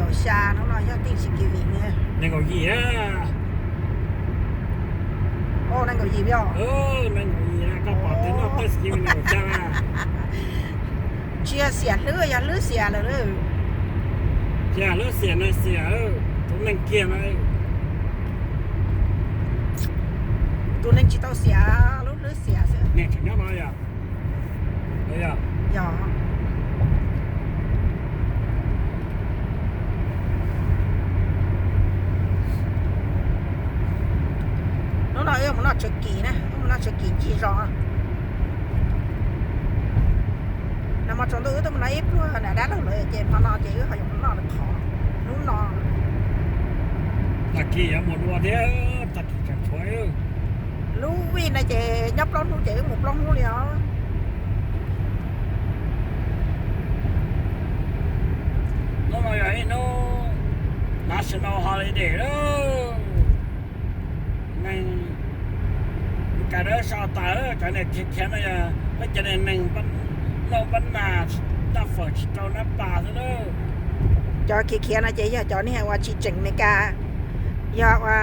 Xya hnub no yog tij Thanksgiving ne. Nees nkaum yim. Nees nkaum yim os. Nees nkaum yim, koj pom tus noj Thanksgiving nees nkaum xya na. Tsis yog xiam hlwb, yog hlwb xiam lawm. Tsis yog hlwb xiam, neeg xiam, tus neeg kiag na. Tus neeg tsis tau xiam, lub hlwb xiam xwb. Neeg tseem nyob no yog. Yog. Hnub no wb mus noj turkey na, wb mus noj turkey ncig zos. Nag hmo tsaus ntuj wb twb mus noj ib pluag nram dab laug lawm ces hmo no ces wb ho yuav mus noj lawm qhov hnub no. Tag kis yuav mus dua thiab, tag kis tseem tshuav. Lub week no ces nyob plaub hnub ces wb mus plaub hnub li os. Hnub no yog ib hnub national holiday lawm. Neeg Meskas dawb sau tas, cov niag khiav khiav no yog peb cov niag neeg noj npab nas, noj fawm tsis rau nab pas xwb lawm. Cov khiav khiav no ces yog cov niag uas tsis tseem Meskas, yog ua,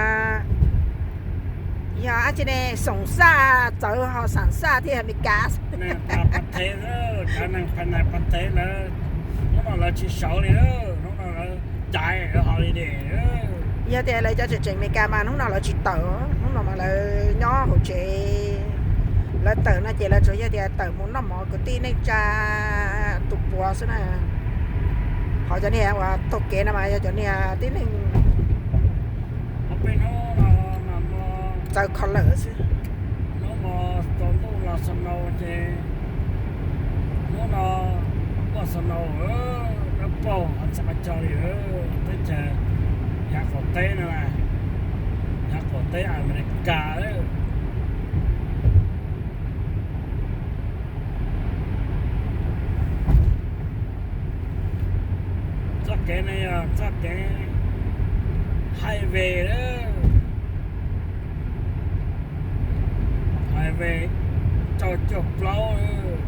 yog ab tsi ne, xoom xaj txawv ho xam xaj thiaj Meskas. Neeg pas pas thev, cov neeg pas nas pas thev ntawd, hnub no lawv tsis sau li, hnub no lawv caiv holiday. Yog tias lawv cov tseem tseem Meskas mas hnub no lawv tsis tawm, hnub no mas lawv nyob hauv tsev. Lawv tawm no ces lawv tsuas yog tias tawm mus noj mov kwv tij neej tsa tus puav xwb na. Qhov cov niag uas taug kev no mas yog cov niag tib neeg txawv kho lawm xwb. Hnub no tsaus ntuj los snow ces, hnub no muaj snow, dawb paug ho txog qhov chaw li. Teb chaws yav qaum teb no, yav qaum teb Amelikas. Txoj kev no yog txoj kev highway lawm. Highway rau cuaj plaub,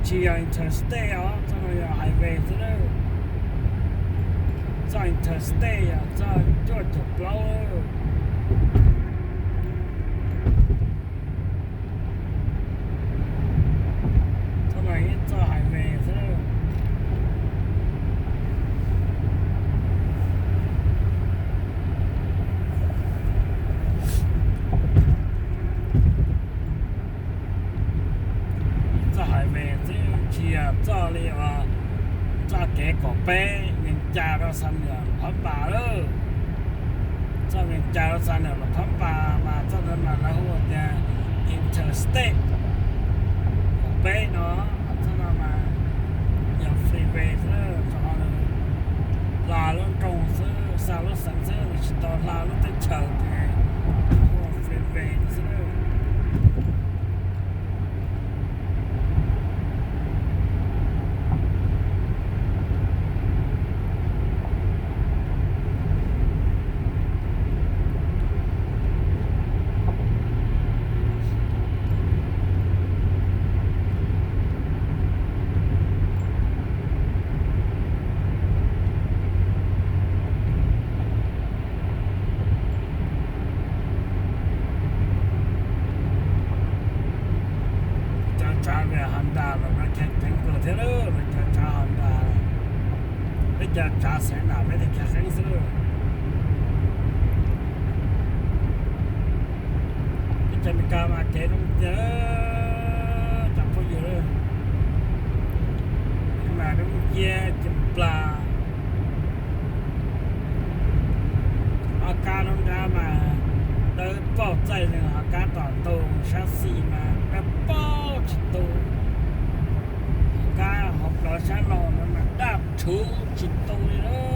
tsis yog interstate os, txoj no yog highway xwb lawm. Txoj interstate yog txoj cuaj caum plaub lawm. Txoj no ib txoj highway xwb. Txoj highway xwb, tsis yog txoj li uas txoj kev kaum peb Vees Cas rau Xas Nuam Las Phab Npas lawm. Txoj Vees Cas rau Xas Nuam Las Phab Npas mas txoj ntawd mas lawv hu tias interstate kaum peb no. Txoj no mas yog freeway xwb, rau qhov hla lub nroog xwb, xa lub xeev xwb, nws tsis tau hla lub teb chaws ces hu freeway xwb. Cov tsav Honda los no kheev kheev kawg thiab lauj, cov tsav Honda. Peb cov tsav Xaiv Nam peb thiaj kheev kheev xwb lauj. Peb cov Meskas mas kev zoo tiag, cov phooj ywg. Mas zoo cia ci plas. Hauv kab nruab nrab mas dawb paug txaij leeg, hauv kab tom ntug sab xis mas dawb paug tsis tu. Hauv kab hauv plawv sab laug no mas daj rhuv tsis tu li lauj.